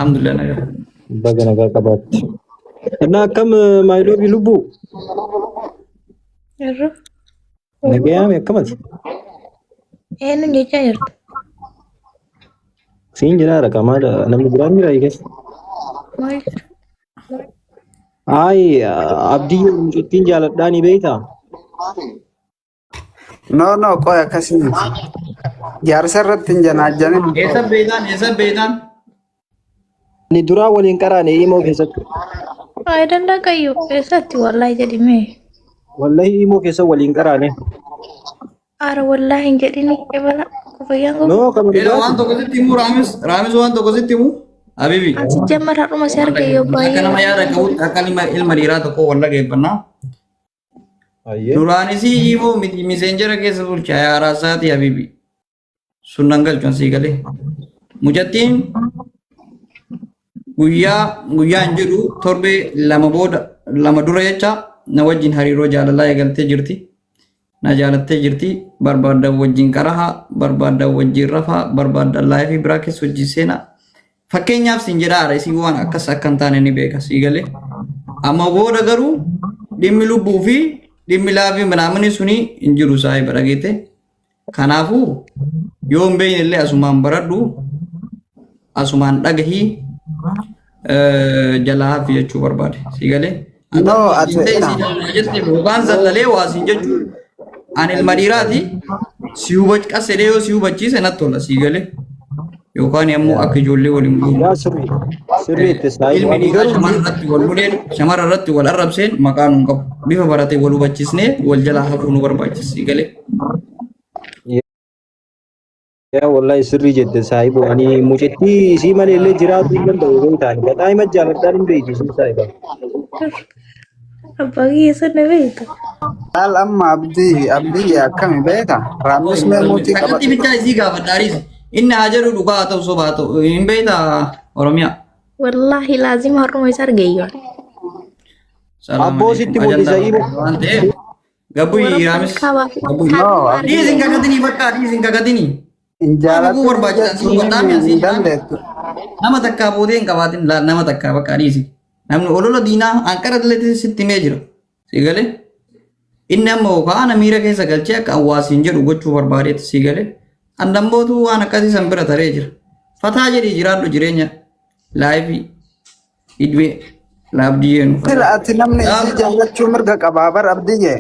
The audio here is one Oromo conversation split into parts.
Alhamdulillah nagaa. Baga nagaa qabaatte. Innaa akkam maayiloobii lubbuu? Irra. Nagayaame akkamati? Eenyuun jechaa jirta? Siin jiraara qamaadha namni biraan jira keessa. Maal jechuudha? Ayi abdii mucattiin jaaladhaa ni beektaa? No, no, qoy akkasii miti. Jaarsa irratti hin janaajjanin. Eessa beektaan? Eessa beektaan? Ani duraa waliin qaraane imoo keessatti. Ay danda'a eessatti wallaahi jedhimee. Wallahi imoo keessa waliin qaraane. Ara wallaahi hin jedhini ebala kufayyaan kun. No kama Ela waan tokko sitti himu Raamis Raamis waan tokko sitti himu Habibi. Ansi jammar har'uma si arge yoo Akka baay'ee. nama yaada qabutti akka ilma dhiiraa tokko wal dhageeffannaa. Ayyee. Duraanis immoo miti miseenjera keessa bulcha yaaraa isaati Habibi. Sun nan galchu sii galee. Mucattiin guyyaa guyyaan jedhu torbee lama booda lama dura jecha na wajjin hariiroo jaalalaa eegaltee jirti. Na jaalattee jirti. Barbaaddan wajjin qaraha, barbaaddan wajjin rafaa, barbaaddan laayifii biraa keessa wajjin seenaa. Fakkeenyaaf siin jedhaa haara isii waan akkas akka hin taane ni beeka sii galee. Amma booda garuu dhimmi lubbuu fi dhimmi laafii minaamini suni hin jiru saahiba dhageette. Kanaafuu yoo hin beekne illee asumaan baradhu asumaan dhagahii jalaa hafi jechuu barbaade. Sii galee. No, ati Jette yookaan zallalee waa siin jechuu ani ilma dhiiraati si hubach qasedhee yoo si hubachiise natti tola sii galee. Yookaan immoo akka ijoollee waliin bu'u. Yaa sirrii. Sirrii itti saahibu. Ilmi Ani dhiiraa garuu shamara irratti wal loleen shamara irratti wal arrabseen maqaa nuun qabu. Bifa baratee wal hubachiisnee wal jalaa hafuu nu barbaachisa sii galee. Yaa wallahi sirrii jette saahibu. Ani mucattii isii malee illee jiraachuu hin danda'u beektaan. Baxaa hima jaaladhaan hin beektu isiin saahiba. Abbaa kiyya sana beekta. Maal amma abdii abdii akkami beeka? Raammis mee muutii Takkatti qabadhu. bichaa isii gaafadha ariis. Inni haa jedhu dhugaa haa ta'u soba haa ta'u hin beektaa Oromiyaa. Wallaahi laazima har'uma isa arge iyyuu. Salaam Abboo sitti alaikum. mul'isa Ajandaa ibo. waan ta'eef gabbuyi Warra Raamis. kaabaa fi Gabbuyi. No, har'uma arge. Dhiis hin kakatinii bakka dhiis hin kakatinii. Hin Maal kakuu jaalattu barbaachisan si jechuun hubadhaa mi asii hin jedhaan. dandeettu. Nama takkaa boodee hin qabaatin laal nama takkaa bakka dhiisi. Namni olola diinaa hanqara illee sitti himee jira. Si galee? Inni amma yookaan miira keessa galchee akka hawaasiin jedhu gochuu barbaadeetti si galee. Andambootu waan akkasii san bira taree jira. Fataa jedhii jiraadhu jireenya laayifii idmee laabdii yeenu. Sila ati namni isii jaallachuu mirga qabaa bar abdiyyee.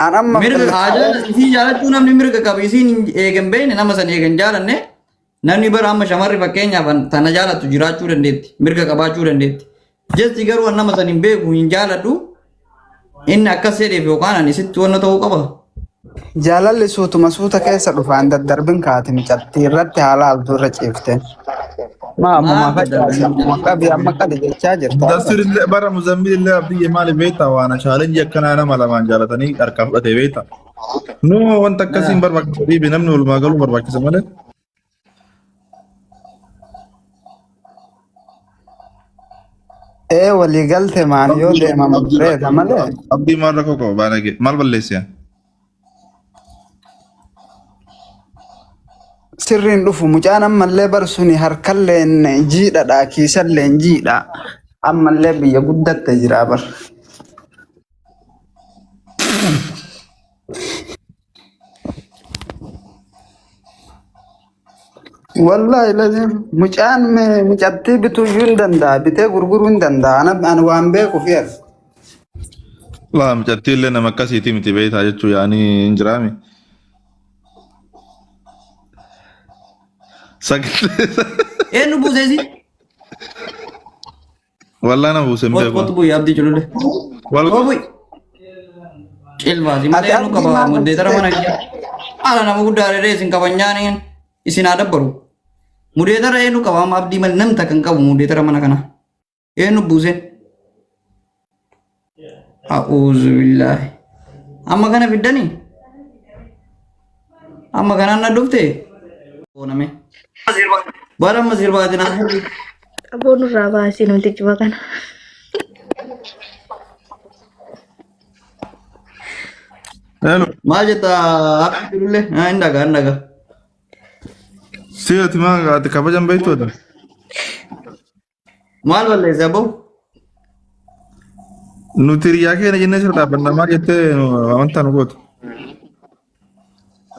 An amma Mirga haa jaalatu isii jaalachuu namni mirga qaba isiin eegan beekne nama san eegan jaalanne namni bara amma shamarri fakkeenyaaf tana jaalattu jiraachuu dandeetti mirga qabaachuu dandeetti. Jesti garuu an nama san hin beeku hin jaaladhu inni akkas jedheef yookaan ani sitti wanna ta'uu qaba. Jaalalli suutuma suuta keessa dhufaan daddarbin kaati micattii irratti haala altuu irra ciifte. Maa ammuma Maal facaasi daddarbin ammuma qabi amma qabi jechaa jirta. Mudassir illee bara Muzammil illee abdiyye maali beektaa waan chaalenjii akkanaa nama lamaan jaalatanii harkaa fudhate beektaa. Nu wanta akkasii hin barbaachisu dhiibe namni walumaa galuu barbaachisa malee. Ee walii galte maan yoo deemamu bareeda malee. Abdii maal rakkoo qaba baanage maal balleesse? Sirriin dhufu mucaan ammallee bar suni harkalleen jiidhadha kiisalleen jiidha ammallee biyya guddatte jira bar. Wallahi lazim mucaan mucattii bituuyyuu hin danda'a bitee gurguruu hin danda'a ana ani waan beekuuf yaadu. Laa mucattii illee nama akkasiitii miti beektaa jechuu yaanii hin jiraami. Sagalee Eenyu buuseesi? Wallaa na buuse hin Kottu beeku. kottu bu'i abdii culule. Wal Koo bu'i. Cilbaasi malee Ati eenyu abdii qaba maal muddeetara mana galchite? kiyya. Haala nama guddaa dheedhee isin qabanyaaniin isin haa dabbaru. Mudeetara eenyu qaba amma abdii malee namni takka hin qabu mudeetara mana kana. Eenyu buuse? A'uuzu billaahi. Amma kana fiddanii? Amma kanaan na dhufte? Booname. Bara amma sirbaatiin haa Qaboo nurraa baasii namtichi kana. Hello. Maal jetta abdii jirullee? Hin dhagaa hin dhagaa. Si ati maa ati kabajan beektu ati. Maal balleesse aboo? Nuti hiriyaa keenya jennee sirra dhaabbanna maal jettee amantaa nu gootu.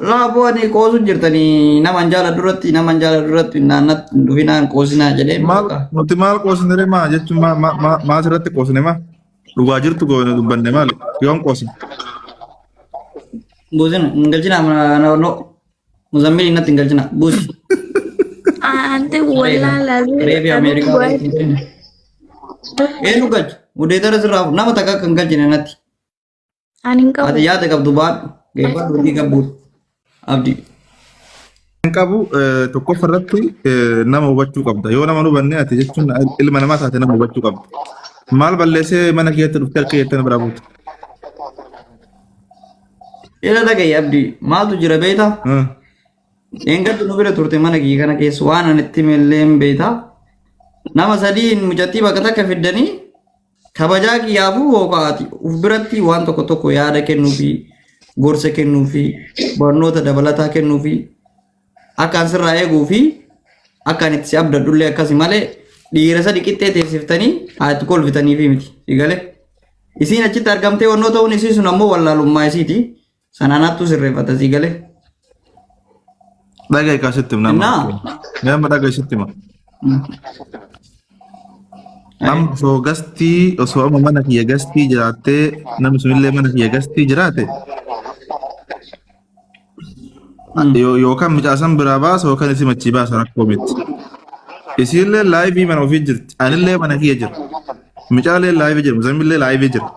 Laa aboo ani qoosu jirtanii nama hin jaaladhu irratti nama hin jaaladhu irratti naannatti hin dhufinaan qoosinaa jedhee Maal nuti maal qoosne maa jechuun maa maa maa maa asirratti qoosne maa dhugaa jirtu goone dubbanne maali yoom qoosne. Buusina hin galchina no Muzammilii natti hin galchina buusi. Ante wallaalaa Reefi Ameerikaa. Eenyu galcha? Mudeetara sirraa nama takka akka hin galchine natti. Ani hin qabu. Ati yaada qabdu baadhu. Geeffadhu hojii qabdu. Abdii. Kan qabu tokkoffaa irratti nama hubachuu qabda. Yoo nama hin hubanne ati jechuun ilma namaa taate nama hubachuu qabda. Maal balleessee mana keetti dhuftee harka jettee na biraa buute? Ila dhaga'i Abdii. Maaltu jira beektaa? Eengaddu nu bira turte mana kiyya kana keessa waan ani itti hime illee hin beektaa? Nama sadiin mucattii bakka takka fiddanii kabajaa kiyyaafuu hookaati uf biratti waan tokko tokko yaada kennuufi gorsa kennuufi barnoota dabalataa kennuufi akka an sirraa eeguu fi akka an itti si abdadhullee akkasi malee dhiira sadi qixxee teessiftanii haa itti kolfitaniifi miti si galee. Isiin achitti argamtee wannoo ta'uun isii sun ammoo wallaalummaa isiiti. Sanaan hattuu sirreeffata sii galee. Dhaga'i kaa sitti hima. Innaa? Nama dhaga'i sitti hima. Amma osoo gastii osoo amma mana kiyya gastii jiraattee namni sunillee mana kiyya gastii jiraate yookaan mucaasan biraa baasa yookaan isin achii baasa rakkoo miti. Isiillee laayivii mana ofii jirti. Anillee mana kiyya jira. Mucaallee laayivii jira. Muzammillee laayivii jira.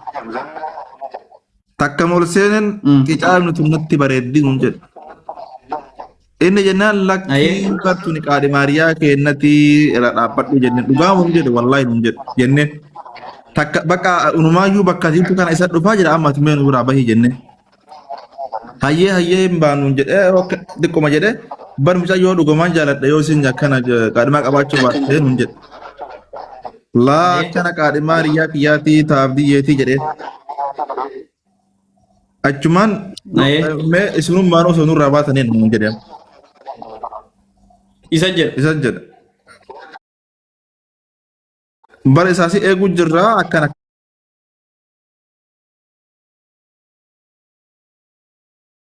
Takka ol seenan qicaamni tun natti bareeddi nuun jedhe. Inni jennaan lakkii bartu ni qaadhi maariyaa keennati irra dhaabbadhu jenneen dhugaa nuun jedhe wallaahi nuun jedhe jenneen. Takka bakka unumaayyuu bakka jirtu kana isa dhufaa jira amma ati mee nu biraa bahii jenneen. Hayyee hayyee hin baanuun jedhee akka xiqquma jedhee bar mucayyoo dhugumaan jaaladha yoo isin akkana qaadhimaa qabaachuu baattee nuun jedhe. Laa akkana qaadhimaa hiriyaa kiyyaatii taaf biyyeetii jedhee. Achumaan mee isinummaan osoo nurraa baataniin nuun jedhee. Isa jedha. Isa jedha. Bara isaas eeguu jirraa akkana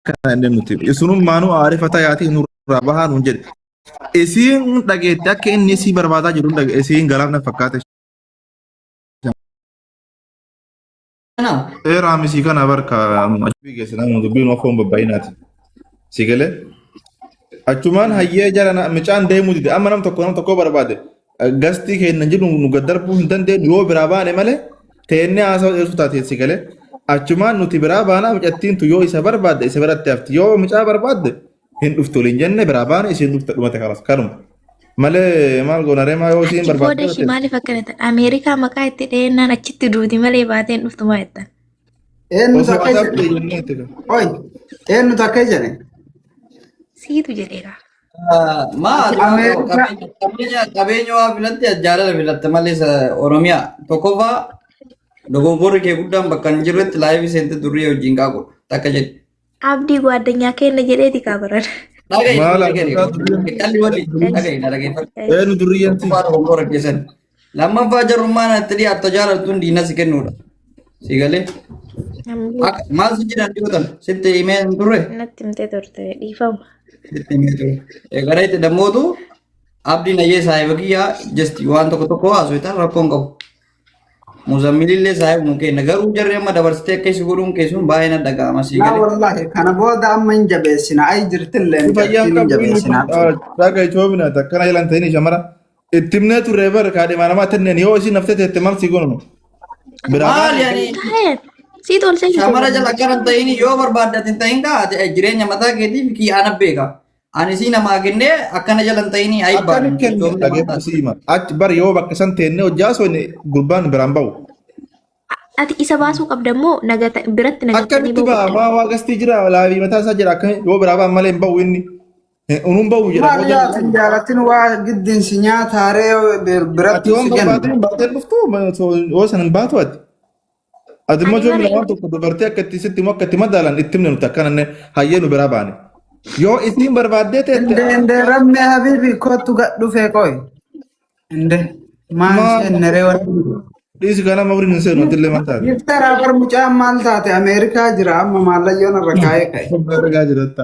akkana inni nuti isinummaanuu aarifata yaatii nurraa bahaa nuun jedhe. Isiin dhageette akka inni isii barbaadaa jiru hin dhage isiin galaaf na fakkaate. Kana Eeraa misii kana barka ajaa'ibbii keessa nama dubbiin ofoon babbaa'inaati. Si galee achumaan hayyee jara mucaan deemuu dide amma nam tokko nam tokko barbaade gastii keenya jiru nu gad darbuu hin dandeenyu yoo biraa baane malee teennee haasawaa dheersuu taate si galee achumaan nuti biraa baanaa mucattiin tu yoo isa barbaadde isa biratti hafti yoo mucaa barbaadde hin dhuftu waliin jenne biraa baane isiin dhufte dhumate kanas kanuma malee maal goona reemaa yoo isiin Achi booda barbaadde ishii maaliif akkana ta'e? Ameerikaa maqaa itti dhahennaan achitti duuti malee baatee hin dhuftu maa jettan? Eenyutu osoo akka adabde jedhe? jennee itti Oi, eenyutu akka jedhe? Siitu jedhee kaa. Maa Ati Ameerikaa qabeenya waa filatte jaalala filatte malee isa Oromiyaa tokkoffaa dogoggorri kee guddaan bakka hin jirretti laayivii seente durrii wajjin qaaqudha takka jedhe. Abdii gwaaddanyaa kenna jedheeti kaa baran. Dhaga'i Maal dhaga'i akka durriyyeen qalli wali dhaga'i na dhaggeeffadhu. eenyu durriyyeen si Tokkoffaa dogoggora keessan. Lammaffaa jarrummaan itti dhiyaattu jaalattuun diina si kennuudha. Si galee Namni akka maal si jedhan dhiyootan sitti himee hin turre natti himtee turte dhiifama. sitti himee ture. Gara itti dammootu abdiin ayyee saahiba kiyyaa jesti waan tokko tokko haasoftan rakkoon qabu. Muzammilillee saahibuma keenya garuu jarri amma dabarsitee akka isi godhuun keessuun baay'ee na dhaga'ama si Laa galee. wallahi kana booda amma hin jabeessina. Ay jirtillee Fayyaan mucattiin hin qabu jabeessina. dhaga ichoomina takkana jalan ta'ini shamara itti himnee turre bar kaadhimaa namaa tenneen yoo isin naftee teette maal si goonu biraa Maali baane ani Taa'e siitu ol seensise shamara jala barana. akkana hin ta'in yoo barbaadde hin ta'in kaa ati jireenya mataa keetiif kiyya ana beeka. Ani sii namaa kennee akkana jala hin ta'in ayi akkami baadhu kenne ichoomina maal dhageeffatu taate. si hima achi bar yoo bakka san teennee hojjaa soone gurbaan biraan ba'u Ati isa baasuu qabda immoo nagata biratti nagatanii akkamitti ba'uu ba'a qabda. waa waa gastii jira laabii mataa isaa jira akkami yoo biraa ba'an malee hin ba'u inni unuun ba'u jedha Maal booda yaa sin jaalatin waa giddiin si nyaataaree ati biratti yoon si kenna. barbaadin baatee dhuftu yoo san hin baatu ati ati immoo Ani joomina bara waan tokko dubartii akka itti sitti immoo akka itti madaalan itti himne nuti akkana hayyee nu biraa baane. Yoo isiin barbaaddee teette Inde inde ramme habibi kottu gad dhufee qoy. Inde maal Maal? seenne ree wanni. Dhiisi kana mabri hin seenu atillee maal taate. Giftara bar mucaan maal taate Ameerikaa jira amma maallayyoon irra kaa'ee ka'e. Argaa jiratta.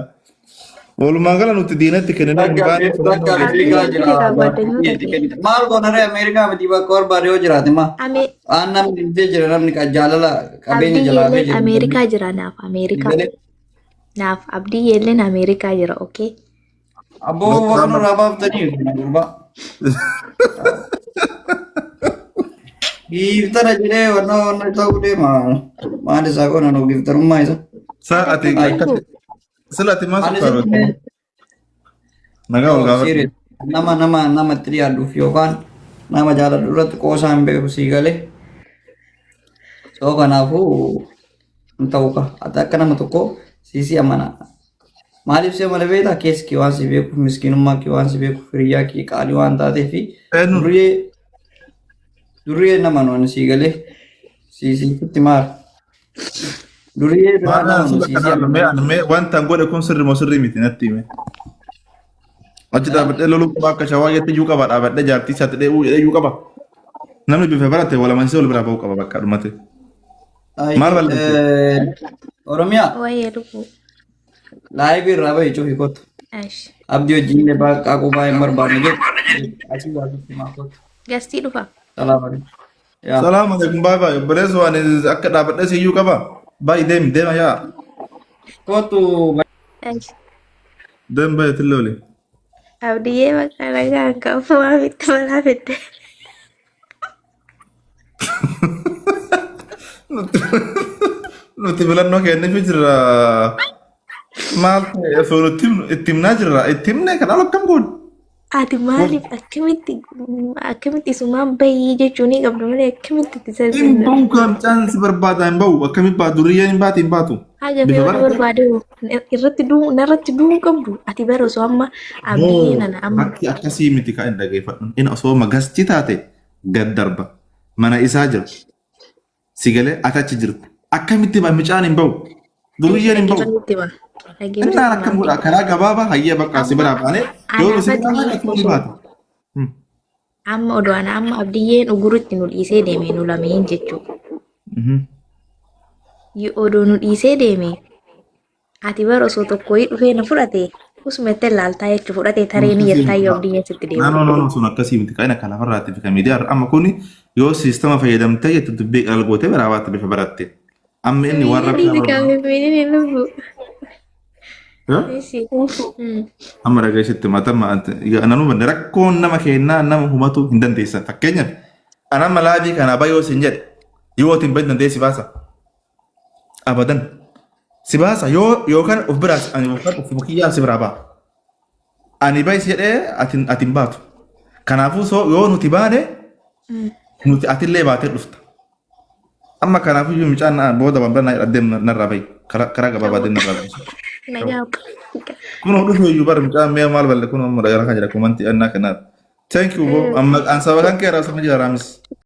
Walumaa gala nuti diinatti kenninee hin Bakka baane bakka filannoo Ameerikaa Abdii jira. beekaa ጓደኞota kee. Maal goonaree Ameerikaa miti bakka barbaade yoo jiraate maa. Ame Waan namni dhibdee jira namni jaalala qabeenya Abdii jalaa hafee yeelleen jira. Ameerikaa jira naaf Ameerikaa. Naaf abdii yeelleen Ameerikaa jira okay. Abboo warra nurraa baaftanii gurbaa. Giiftara jedhee wanna wanna ta'uu deema. Maal isaa goona nu giiftarummaa isa. Sa ati Ay. akkatti sila ati maal Ani sukkaara sitti nagaa ol gaafadhu. serious. Nama nama nama itti dhiyaadhuuf yookaan nama jaaladhu irratti qoosaa hin beeku sii galee. So kanaafuu hin ta'u ka. Ati akka nama tokko siisii amana. Maaliif si amana beektaa? Keessi kee waan si beekuuf, miskiinummaa kee waan si beekuuf, hiriyyaa kee qaalii waan taateef Eenyu? duriyee duriyee nama nuuni sii galee siisitti maara. Duriyee biraa Maal nama nu sila siisii kana mee amana. ani mee wanta an godhe kun sirri moo sirrii miti natti hime. Achi dhaabadhee loluu qaba akka shawaa jettee iyyuu qaba dhaabadhee jaartii isaatti dhee'uu jedhee iyyuu qaba. Namni bifa barate wal amansiisee wal biraa ba'uu qaba bakka dhumate. Maal balleesse? Oromiyaa Waa'ee lubbuu. laayivii irraa bahi cufi kottu. Ash. Abdii wajjin illee qaaquu baay'ee hin barbaadne jedhu. Asii baasutti maa kottu. Gastii dhufa. Salaam alaikum. Yaa. Salaam alaikum baay baay obboleessi waan akka dhaabadhee si iyyuu qaba. Baay deemi deema yaa. Kottu. Ash. Deem baay tillee oli. Abdiyyee bakka nagaan qabu maamitti balaa fidde. Nuti filannoo kennifi jirra. Maal ta'e osoo nutti himnu itti himnaa jirra. Itti himnee kan ala akkam goone. Ati maaliif akkamitti akkamitti isumaan bahii jechuu ni qabdu malee akkamitti itti Hin salphifna. bahu kan mucaan si barbaada hin bahu. Akkamitti baatu duriyyeen hin baatu hin baatu. Haga Bifa fee barate. barbaade irratti du'uu narratti du'uu hin qabdu. Ati bara osoo amma abdiyyee Moo nana amma bakki akkasii miti kan hin dhageeffadhu. Inni osoo magastii taate gad darba. Mana isaa jira. Si galee ati achi jirta. Akkamitti ba mucaan hin bahu. Duriyyeen hin bahu. dhaggeeffadhutti ba. Innaan Dhaggeeffadhutti akkam godha karaa gabaabaa hayyee bakka si biraa baanee yoo Anaaf si biraa baane ati akkuma ni osoo baata. amma odoo ana amma abdiyyeen ugurutti nu dhiisee deeme nu lameen jechuudha. Yoo odoo nu dhiisee deeme ati bara osoo tokko dhufee na fudhate usuma itti laaltaa jechuu fudhate taree ni jettaa yoo abdiyyeen sitti No, deemu. no, no, no, sun akkasii miti. Kan akka lafarraatti fi kan miidiyaa irra. Amma kuni yoo siistama fayyadamtee jettu dubbii qalal gootee biraa baate bifa baratte. Amma inni waan Miidhagni rabbi si kaafee miidhagni lubbu. Isi. Amma dhageessitti matama nanu banne rakkoon nama kennaa nama hubatu hin dandeessan. Fakkeenyaaf ana amma laabii kana bayoo sin jedhe yoo ati hin bahin dandeessi baasa. Abadan. Si baasa yoo yookaan of biraas ani yookaan of kiyyaa si biraa ba'a. Ani bayis jedhee ati ati hin baatu. Kanaafuu soo yoo nuti baane nuti atillee baatee dhufta. Amma kanaafuu iyyuu mucaan na booda waan biraa na deemu narraa bahi. Karaa karaa gabaabaa deemu narraa bahi. Nagaa. Kunoo dhufe iyyuu bara mucaan mee maal balle kunoo amma dhagara kan jira kumantii annaa kanaaf. Thank you bro. Amma an saba kan kee raasama jira raamis.